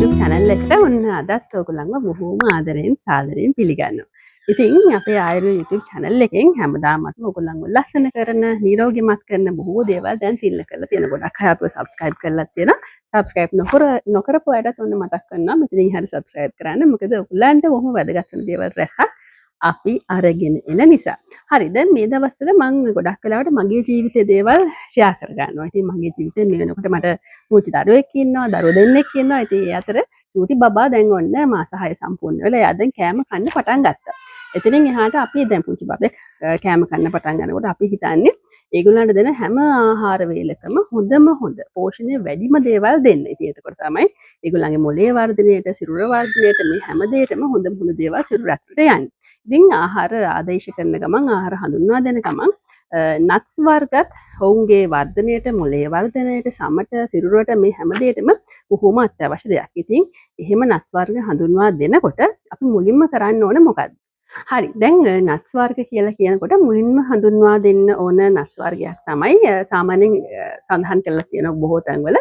YouTube channel එකට ඔන්න අදත් ඔයගොල්ලන්ව බොහෝම ආදරයෙන් සාදරයෙන් පිළිගන්නවා. ඉතින් අපේ ආයුර්වේද YouTube channel එකෙන් හැමදාමත් ඔයගොල්ලන්ව ලස්සන කරන, නිරෝගිමත් කරන බොහෝ දේවල් දැන් තිල්ල කරලා තියෙන. ගොඩක් අය අපිව subscribe කරලා තියෙනවා. Subscribe නොකරපු අයටත් ඔන්න මතක් කරනවා, මෙතනින් හරි subscribe කරන්න. මොකද ඔයගොල්ලන්ට බොහොම වැදගත් වෙන දේවල් රැසක් අපි අරගෙන එන නිසා. හරි, දැන් මේ දවස්වල මං ගොඩක් වෙලාවට මගේ ජීවිතේ දේවල් ෂෙයා කරගන්නවා. ඉතින් මගේ ජීවිතේ මේ වෙනකොට මට පුංචි දරුවෙක් ඉන්නවා, දරුවෝ දෙන්නෙක් ඉන්නවා. ඉතින් ඒ අතර චූටි බබා දැන් ඔන්න මාස 6 සම්පූර්ණ වෙලා එයා දැන් කෑම කන්න පටන් ගත්තා. එතනින් එහාට අපි දැන් පුංචි බබෙක් කෑම කන්න පටන් ගන්නකොට අපි හිතන්නේ ඒගොල්ලන්ට දෙන හැම ආහාර වේලකම හොඳම හොඳ පෝෂණය වැඩිම දේවල් දෙන්න. ඉතින් එතකොට තමයි ඒගොල්ලන්ගේ මොළයේ වර්ධනයට, සිරුර වර්ධනයට, මේ හැම දෙයකටම හොඳම හොඳ දේවල් සිරුර ඇතුළට යන්නේ. ඉතින් ආහාර ආදේශ කරන ගමන්, ආහාර හඳුන්වා දෙන ගමන් නට්ස් වර්ගත් ඔවුන්ගේ වර්ධනයට, මොළයේ වර්ධනයට, සමට, සිරුරට, මේ හැම දෙයකටම බොහොම අත්‍යවශ්‍ය දෙයක්. ඉතින් එහෙම නට්ස් වර්ග හඳුන්වා දෙනකොට අපි මුලින්ම කරන්න ඕන මොකද්ද? හරි, දැන් නට්ස් වර්ග කියලා කියනකොට මුලින්ම හඳුන්වා දෙන්න ඕන නට්ස් වර්ගයක් තමයි සාමාන්‍යයෙන් සඳහන් කරලා තියෙන බොහෝ තැන්වල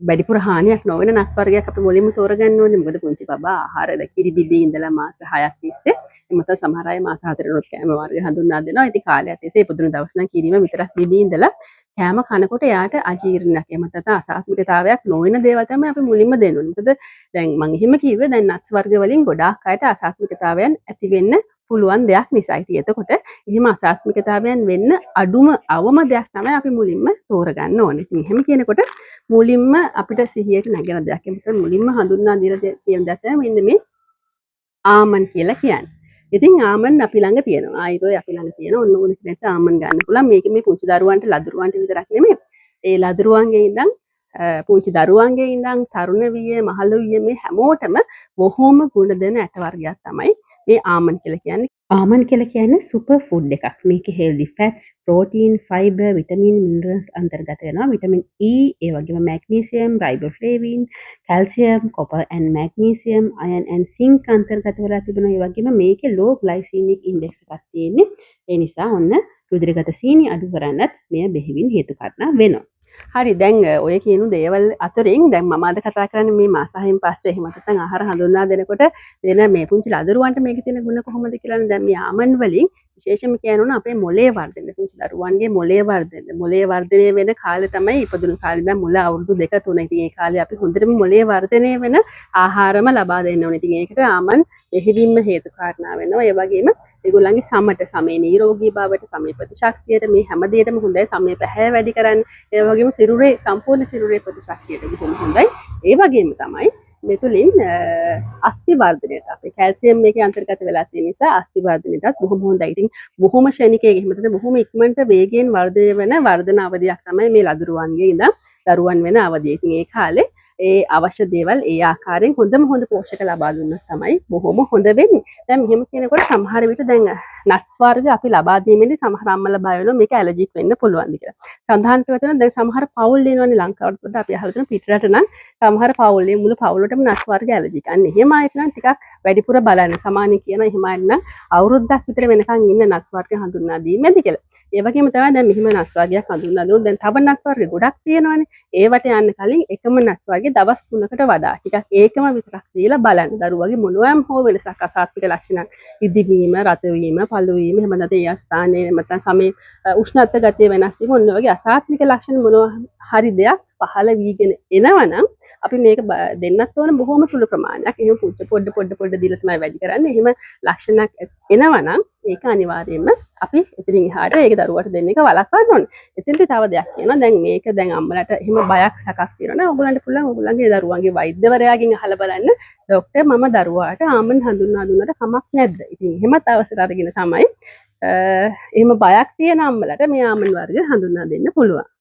වැඩිපුර හානියක් නොවන නට්ස් වර්ගයක් අපි මුලින්ම තෝරගන්න ඕනේ. මොකද පුංචි බබා ආහාර කිරි බිබී ඉඳලා මාස 6ක් තිස්සේ, එහෙම නැත්නම් සමහර අය මාස 4 කෑම වර්ග හඳුන්වා දෙනවා. ඉතින් කාලයක් තිස්සේ ඉපදුණු දවස් නම් කිරීම විතරක් බිබී ඉඳලා කෑම කනකොට එයාට අජීර්ණයක්, එහෙම නැත්නම් අසාත්මිකතාවයක් නොවන දේවල් තමයි අපි මුලින්ම දෙන්න ඕනේ. මොකද දැන් මං එහෙම කිව්වේ, දැන් නට්ස් වර්ග වලින් ගොඩාක් අයට අසාත්මිකතාවයන් ඇති වෙන්න පුළුවන් දෙයක් නිසා. ඉතින් එතකොට එහෙම අසාත්මිකතාවයන් වෙන්න අඩුම අවම දෙයක් තමයි අපි මුලින්ම තෝරගන්න ඕනේ. ඉතින් එහෙම කියනකොට මුලින්ම අපිට සිහියට නැගෙන දෙයක්, එහෙම නැත්නම් මුලින්ම හඳුන්වා දීලා තියෙන දෙයක් තමයි මෙන්න මේ ආමන් කියලා කියන්නේ. ඉතින් ආමන් අපි ළඟ තියෙනවා. ආයිරෝයි අපි ළඟ තියෙන ඔන්න ඕන කෙනෙක්ට ආමන් ගන්න පුළුවන්. මේක මේ පුංචි දරුවන්ට, ලදරුවන්ට විතරක් නෙමෙයි. ඒ ලදරුවන්ගේ ඉඳන්, පුංචි දරුවන්ගේ ඉඳන් තරුණ විය, මහලු විය, මේ හැමෝටම බොහොම ගුණ දෙන ඇට වර්ගයක් තමයි මේ ආමන් කියලා කියන්නේ. ආමන් කියලා කියන්නේ සුපර් ෆුඩ් එකක්. මේකේ healthy fats, protein, fibre, vitamin, minerals අන්තර්ගත වෙනවා. විටමින් E, ඒ වගේම magnesium, riboflavin, calcium, copper and magnesium, iron and zinc අන්තර්ගත වෙලා තිබෙනවා. ඒ වගේම මේකේ ලෝ ග්ලයිසීමික් ඉන්ඩෙක්ස් එකක් තියෙන්නේ. ඒ නිසා ඔන්න රුධිරගත සීනි අඩු කරන්නත් මෙය බෙහෙවින් හේතු කාරණා වෙනවා. හරි, දැන් ඔය කියනු දේවල් අතරින් දැන් මම අද කතා කරන්නේ මේ මාස 6න් පස්සේ, එහෙම නැත්නම් ආහාර හඳුන්වා දෙනකොට දෙන මේ පුංචි ලදරුවන්ට මේකේ තියෙන ගුණ කොහොමද කියලානේ. දැන් මේ ආමන්ඩ් වලින් විශේෂයෙන්ම කියනවා අපේ මොළයේ වර්ධනය, පුංචි දරුවන්ගේ මොළයේ වර්ධනය. මොළයේ වර්ධනය වෙන කාලේ තමයි ඉපදුණු කාලේ ඉඳන් මුල අවුරුදු 2 3. ඉතින් ඒ කාලේ අපි හොඳටම මොළයේ වර්ධනය වෙන ආහාරම ලබා දෙන්න ඕනේ. ඉතින් ඒකට ආමන්ඩ් බෙහෙවින්ම හේතු කාරණා වෙනවා. ඒ වගේම ඒගොල්ලන්ගේ සමට, සමේ නිරෝගී භාවයට, සමේ ප්‍රතිශක්තියට, මේ හැම දෙයකටම හොඳයි. සමේ පැහැ වැඩි කරන්න. ඒ වගේම සිරුරේ, සම්පූර්ණ සිරුරේ ප්‍රතිශක්තියට බොහොම හොඳයි. ඒ වගේම තමයි මේ තුලින් අස්ථි වර්ධනයට, අපේ කැල්සියම් මේකේ අන්තර්ගත වෙලා තියෙන නිසා අස්ථි වර්ධනයටත් බොහොම හොඳයි. ඉතින් බොහොම ක්ෂණිකයෙන්, එහෙම නැත්නම් බොහොම ඉක්මනට වේගයෙන් වර්ධනය වෙන වර්ධන අවධියක් තමයි මේ ලදරුවන්ගේ ඉඳන් දරුවන් වෙන අවධිය. ඉතින් ඒ කාලේ ඒ අවශ්‍ය දේවල් ඒ ආකාරයෙන් හොඳම හොඳ පෝෂක ලබා දුන්නොත් තමයි බොහොම හොඳ වෙන්නේ. දැන් මෙහෙම කියනකොට සමහර විට දැන් නට්ස් වර්ග අපි ලබා දීමේදී සමහර අම්මලා බය වෙනවා මේක ඇලර්ජික් වෙන්න පුළුවන්ද කියලා. සඳහන් කරලා තියෙනවා දැන් සමහර පවුල් ඉන්නවනේ ලංකාවට පොඩ්ඩක් අපි අහලා තියෙනවා, පිටරට නම් සමහර පවුල් ඒ මුළු පවුලටම නට්ස් වර්ග ඇලර්ජික්. අන්න එහෙම අයට නම් ටිකක් වැඩිපුර බලන්න. සාමාන්‍ය කියන එහෙම අය නම් අවුරුද්දක් විතර වෙනකන් ඉන්න නට්ස් වර්ග හඳුන්වා දීමේදී කියලා. ඒ වගේම තමයි දැන් මෙහෙම නට්ස් වර්ගයක් හඳුන්වා දුන්නොත් දැන් තව නට්ස් වර්ග ගොඩක් තියෙනවනේ. ඒවට යන්න කලින් එකම නට්ස් වර්ගේ දවස් 3කට වඩා ටිකක් ඒකම විතරක් දීලා බලන්න. දරුවගේ මොනවාම හෝ වෙනසක්, අසාත්වික ලක්ෂණක්, ඉදිමීම, රත වීම, පළු වීම, එහෙම නැත්නම් ඒ ස්ථානයේ, එහෙම නැත්නම් සමේ උෂ්ණත්ව ගතිය වෙනස් වීම, ඔන්න ඔය වගේ අසාත්වික ලක්ෂණ මොනවා හරි දෙයක් පහළ වීගෙන එනවනම් අපි මේක දෙන්නත් ඕන බොහොම සුළු ප්‍රමාණයක්. එහෙම පුංචි පොඩ පොඩ පොඩ දීලා තමයි වැඩි කරන්නේ. එහෙම ලක්ෂණක් එනවනම් ඒක අනිවාර්යයෙන්ම අපි එතනින් එහාට ඒක දරුවට දෙන්න එක වළක්වන්න ඕනේ. එතෙන්දී තව දෙයක් කියනවා. දැන් මේක දැන් අම්මලාට එහෙම බයක් සැකක් තියෙනවා නම් ඔයගොල්ලන්ට පුළුවන් ඔයගොල්ලන්ගේ දරුවන්ගේ වෛද්‍යවරයාගෙන් අහලා බලන්න, ඩොක්ටර්, මම දරුවාට ආමන්ඩ් හඳුන්වා දුන්නට කමක් නැද්ද? ඉතින් එහෙමත් අවසර අරගෙන තමයි එහෙම බයක් තියෙන අම්මලාට මේ ආමන්ඩ් වර්ග හඳුන්වා දෙන්න පුළුවන්.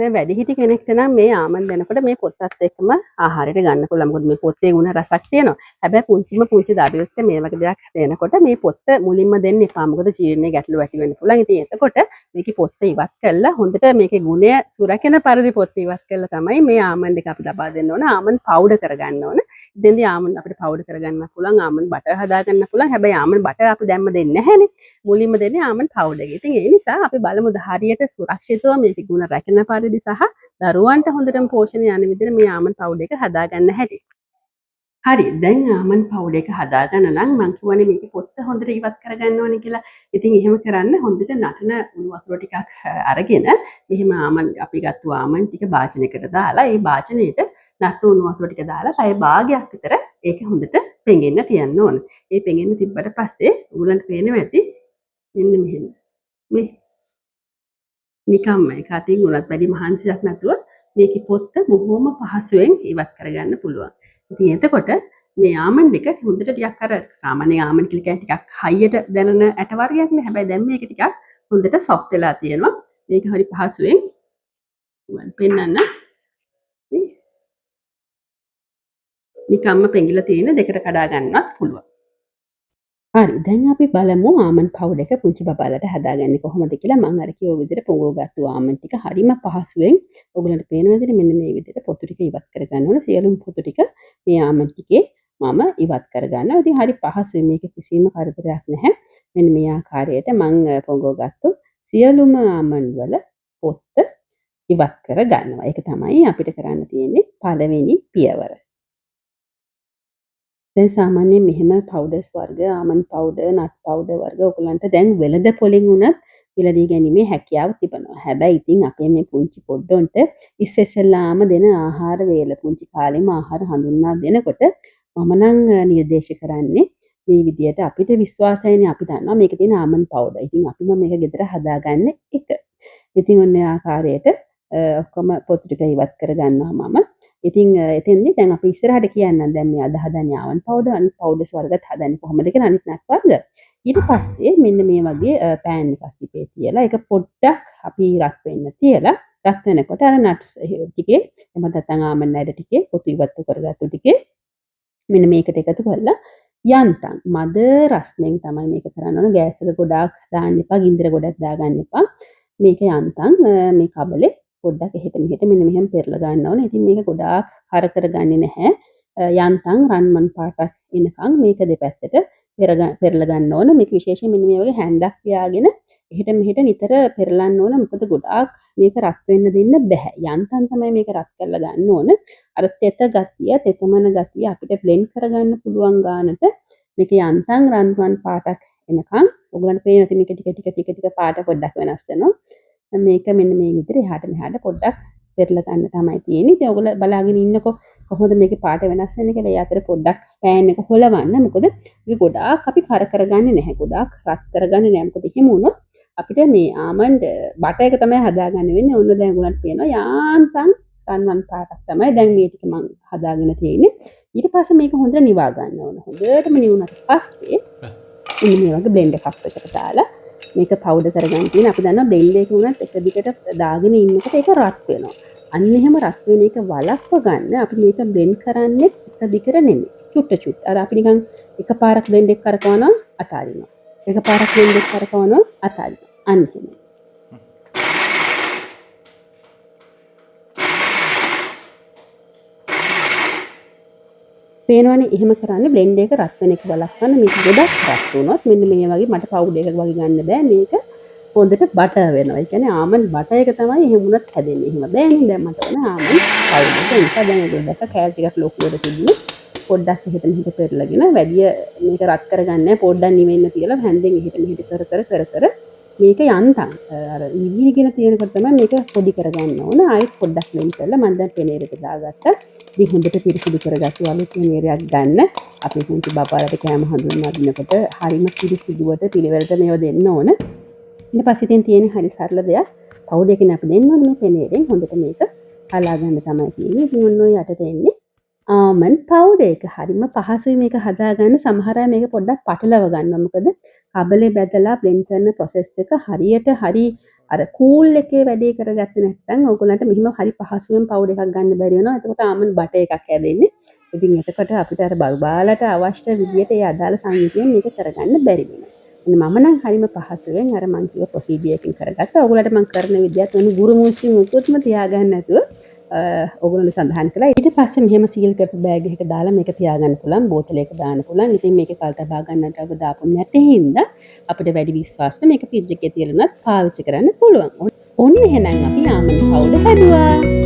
දැන් වැඩිහිටි කෙනෙක්ට නම් මේ ආමන්ඩ් දෙනකොට මේ පොත්තත් එක්කම ආහාරයට ගන්න පුළුවන්. මොකද මේ පොත්තේ ගුණ රසක් තියෙනවා. හැබැයි පුංචිම පුංචි දරුවෙක්ට මේ වගේ දෙයක් දෙනකොට මේ පොත්ත මුලින්ම දෙන්න එපා. මොකද ජීර්ණයේ ගැටලු ඇති වෙන්න පුළුවන්. ඉතින් එතකොට මේකේ පොත්ත ඉවත් කරලා, හොඳට මේකේ ගුණය සුරැකෙන පරිදි පොත්ත ඉවත් කරලා තමයි මේ ආමන්ඩ් එක අපි ලබා දෙන්න ඕන. ආමන්ඩ් පවුඩර් කරගන්න ඕන. ඉතින්දී ආමන්ඩ් අපිට පවුඩර් කරගන්න පුළුවන්, ආමන්ඩ් බටර් හදාගන්න පුළුවන්. හැබැයි ආමන්ඩ් බටර් අපි දැම්ම දෙන්නේ නැහැනේ. මුලින්ම දෙන්නේ ආමන්ඩ් පවුඩර් එක. ඉතින් ඒ නිසා අපි බලමු හරියට සුරක්ෂිතව මේකේ ගුණ රැකෙන පරිදි සහ දරුවන්ට හොඳටම පෝෂණය යන විදිහට මේ ආමන්ඩ් පවුඩර් එක හදාගන්න හැටි. හරි, දැන් ආමන්ඩ් පවුඩර් එක හදාගන්න නම් මං කියවනේ මේකේ පොත්ත හොඳට ඉවත් කරගන්න ඕනේ කියලා. ඉතින් එහෙම කරන්න හොඳට නටන උණු වතුර ටිකක් අරගෙන මෙහෙම ආමන්ඩ් අපි ගත්තු ආමන්ඩ් ටික භාජනයකට දාලා ඒ භාජනයට නටන උණු වතුර ටික දාලා පැය භාගයක් විතර ඒක හොඳට පෙඟෙන්න තියන්න ඕන. ඒ පෙඟෙන්න තිබ්බට පස්සේ ඔයගොල්ලන්ට පේනවා ඇති මෙන්න මෙහෙම. මේ නිකම්ම ඒක අතින් උනත් වැඩි මහන්සියක් නැතුව මේකේ පොත්ත බොහොම පහසුවෙන් ඉවත් කරගන්න පුළුවන්. ඉතින් එතකොට මේ ආමන්ඩ් එක හොඳට ටිකක් අර සාමාන්‍ය ආමන්ඩ් කියලා කියන්නේ ටිකක් හයියට දැනෙන ඇට වර්ගයක් නේ. හැබැයි දැන් මේක ටිකක් හොඳට සොෆ්ට් වෙලා තියෙනවා. මේක හරි පහසුවෙන් මම පෙන්නන්න. මේ නිකම්ම පෙඟිලා තියෙන දෙකට කඩා ගන්නවත් පුළුවන්. හරි, දැන් අපි බලමු ආමන්ඩ් පවුඩර් එක පුංචි බබාලට හදාගන්නේ කොහොමද කියලා. මං අර කියව විදිහට පොඟව ගත්තු ආමන්ඩ් ටික හරිම පහසුවෙන් ඔයගොල්ලන්ට පේනවා ඇතිනේ මෙන්න මේ විදිහට පොතු ටික ඉවත් කරගන්න ඕන. සියලුම පොතු ටික මේ ආමන්ඩ් ටිකේ මම ඉවත් කරගන්නවා. ඉතින් හරි පහසුයි, මේක කිසිම කරදරයක් නැහැ. මෙන්න මේ ආකාරයට මං පොඟව ගත්තු සියලුම ආමන්ඩ් වල පොත්ත ඉවත් කරගන්නවා. ඒක තමයි අපිට කරන්න තියෙන්නේ පළවෙනි පියවර. දැන් සාමාන්‍යයෙන් මෙහෙම පවුඩර්ස් වර්ග, ආමන්ඩ් පවුඩර්, නට් පවුඩර් වර්ග ඔයගොල්ලන්ට දැන් වෙළඳ පොලින් වුණත් මිලදී ගැනීමේ හැකියාව තිබෙනවා. හැබැයි ඉතින් අපේ මේ පුංචි පොඩ්ඩොන්ට ඉස්සෙල්ලාම දෙන ආහාර වේල, පුංචි කාලෙම ආහාර හඳුන්වා දෙනකොට මම නම් නිර්දේශ කරන්නේ මේ විදියට අපිට විශ්වාසයනේ, අපි දන්නවා මේකේ තියෙන ආමන්ඩ් පවුඩර්. ඉතින් අපිම මේක ගෙදර හදාගන්න එක. ඉතින් ඔන්න ඒ ආකාරයට ඔක්කොම පොතු ටික ඉවත් කරගන්නවා මම. ඉතින් එතෙන්දී දැන් අපි ඉස්සරහට කියන්නම් දැන් මේ අද හදන්නේ ආමන්ඩ් පවුඩර්, අනිත් පවුඩර්ස් වර්ගත් හදන්නේ කොහොමද කියලා, අනිත් නට් වර්ග. ඊට පස්සේ මෙන්න මේ වගේ පෑන් එකක් ලිපේ තියලා ඒක පොඩ්ඩක් අපි රත් වෙන්න තියලා, රත් වෙනකොට අර නට්ස් ටිකේ එහෙම නැත්නම් ආමන්ඩ් ඇට ටිකේ පොතු ඉවත් කරගත්තු ටිකේ මෙන්න මේකට එකතු කරලා යන්තම් මද රස්නෙන් තමයි මේක කරන්න ඕන. ගෑස් එක ගොඩාක් දාන්න එපා, ගින්දර ගොඩක් දාගන්න එපා. මේක යන්තම් මේ කබලේ පොඩ්ඩක් එහෙට මෙහෙට මෙන්න මෙහෙම පෙරලා ගන්න ඕනේ. ඉතින් මේක ගොඩාක් හර කරගන්නේ නැහැ. යන්තම් රන්මන් පාටක් එනකන් මේක දෙපැත්තට පෙරලා ගන්න ඕන. මේක විශේෂයෙන් මෙන්න මේ වගේ හැන්දක් තියාගෙන එහෙට මෙහෙට නිතර පෙරලන්න ඕන. මොකද ගොඩාක් මේක රත් වෙන්න දෙන්න බැහැ. යන්තම් තමයි මේක රත් කරලා ගන්න ඕන. අර තෙත ගතිය, තෙතමන ගතිය අපිට බ්ලෙන්ඩ් කරගන්න පුළුවන් ගානට මේක යන්තම් රන්වන් පාටක් එනකන් ඔයගොල්ලන්ට පේනවා ඉතින් මේක ටික ටික ටික ටික පාට පොඩ්ඩක් වෙනස් වෙනවා. මේක මෙන්න මේ විදිහට එහාට මෙහාට පොඩ්ඩක් පෙරලා ගන්න තමයි තියෙන්නේ. ඉතින් ඔයගොල්ලෝ බලාගෙන ඉන්නකෝ කොහොමද මේකේ පාට වෙනස් වෙන්නේ කියලා. ඒ අතර පොඩ්ඩක් පෑන් එක හොලවන්න. මොකද මේක ගොඩාක් අපි කර කරගන්නේ නැහැ. ගොඩාක් රත් කරගන්නේ නැහැ. මොකද එහෙම වුණොත් අපිට මේ ආමන්ඩ් බටර් එක තමයි හදාගන්න වෙන්නේ. ඔන්න දැන් ඔයගොල්ලන්ට පේනවා යාන්තම් රන්වන් පාටක් තමයි දැන් මේ ටික මං හදාගෙන තියෙන්නේ. ඊට පස්සේ මේක හොඳට නිවා ගන්න ඕන. හොඳටම නිවුනට පස්සේ මෙන්න මේ වගේ බ්ලෙන්ඩර් කප් එකට දාලා මේක පවුඩර් කරගන්න තියෙන. අපි දන්නවා බ්ලෙන්ඩර් එක වුණත් එක දිගට දාගෙන ඉන්නකොට ඒක රත් වෙනවා. අන්න එහෙම රත් වෙන එක වළක්ව ගන්න අපි මේක බ්ලෙන්ඩ් කරන්නේ එක දිගට නෙමෙයි. චුට්ට චුට්ට. අර අපි නිකන් එක පාරක් බ්ලෙන්ඩ් එක කරකවනවා අතාරිනවා. එක පාරක් බ්ලෙන්ඩ් එක කරකවනවා අතාරිනවා. අන්න එහෙම. පේනවනේ එහෙම කරන්නේ බ්ලෙන්ඩ් එක රත් වෙන එක වළක්වන්න. මේක ගොඩක් රත් වුණොත් මෙන්න මේ වගේ මට පවුඩර් එකක් වගේ ගන්න බෑ. මේක හොඳට බටර් වෙනවා. ඒ කියන්නේ ආමන්ඩ් බටර් එක තමයි එහෙම වුණත් හැදෙන්නේ. එහෙම බෑනේ. දැන් මට ඕන ආමන්ඩ් පවුඩර් එක. ඒ නිසා දැන් ඔයගොල්ලෝ දැක්ක කෑලි ටිකක් ලොකුවට තිබුණේ. පොඩ්ඩක් එහෙට මෙහෙට පෙරලගෙන වැඩිය මේක රත් කරගන්නේ නෑ. පොඩ්ඩක් නිවෙන්න තියලා හැන්දෙන් එහෙට මෙහෙට කර කර කර කර මේක යන්තම් අර නිවිගෙන තියෙනකොට තමයි මේක පොඩි කරගන්න ඕන. ආයෙත් පොඩ්ඩක් වෙන් කරලා මම දැන් පෙනේරට දාගත්තා. ඉතින් හොඳට පිරිසිදු කරගත්තු අලුත් පෙනේරයක් ගන්න. අපේ පුංචි බබාලට කෑම හඳුන්වා දෙනකොට හරිම පිරිසිදුවට පිළිවෙලට මේව දෙන්න ඕන. ඊට පස්සේ ඉතින් තියෙන හරි සරල දෙයක්. පවුඩර් එකෙන් අපි දෙන්න ඕනේ මේ පෙනේරෙන් හොඳට මේක හලා ගන්න තමයි තියෙන්නේ. ඉතින් ඔන්න ඔය යටට එන්නේ ආමන්ඩ් පවුඩර් එක. හරිම පහසුයි මේක හදාගන්න. සමහර අය මේක පොඩ්ඩක් පටලව ගන්නවා. මොකද කබලේ බැදලා බ්ලෙන්ඩ් කරන ප්‍රොසෙස් එක හරියට හරි අර කූල් එකේ වැඩේ කරගත්තේ නැත්නම් ඕගොල්ලන්ට මෙහිම හරි පහසුවෙන් පවුඩර් එකක් ගන්න බැරි වෙනවා. එතකොට ආමන්ඩ් බටර් එකක් හැදෙන්නේ. ඉතින් එතකොට අපිට අර බබාලට අවශ්‍ය විදියට ඒ අදාළ සංයුතියෙන් මේක කරගන්න බැරි වෙනවා. ඉතින් මම නම් හරිම පහසුවෙන් අර මං කිව්ව ප්‍රොසීජර් එකකින් කරගත්තා. ඕගොල්ලන්ට මං කරන විදියත් වෙන ගුරු මුස්ලි මුකුත්ම තියාගන්න නැතුව ඔයගොල්ලෝ සඳහන් කළා. ඊට පස්සේ මෙහෙම සීල් කරපු බෑග් එකක දාලා මේක තියාගන්න පුළුවන්, බෝතලයක දාන්න පුළුවන්. ඉතින් මේක කල් තබා ගන්නට ඔබ දාපු නැති හින්දා අපිට වැඩි විශ්වාසද මේක ෆ්‍රිජ් එකේ තියලා උනත් පාවිච්චි කරන්න පුළුවන්. ඔන්න එහෙනම් අපි ආමන්ඩ් පවුඩර් හැදුවා.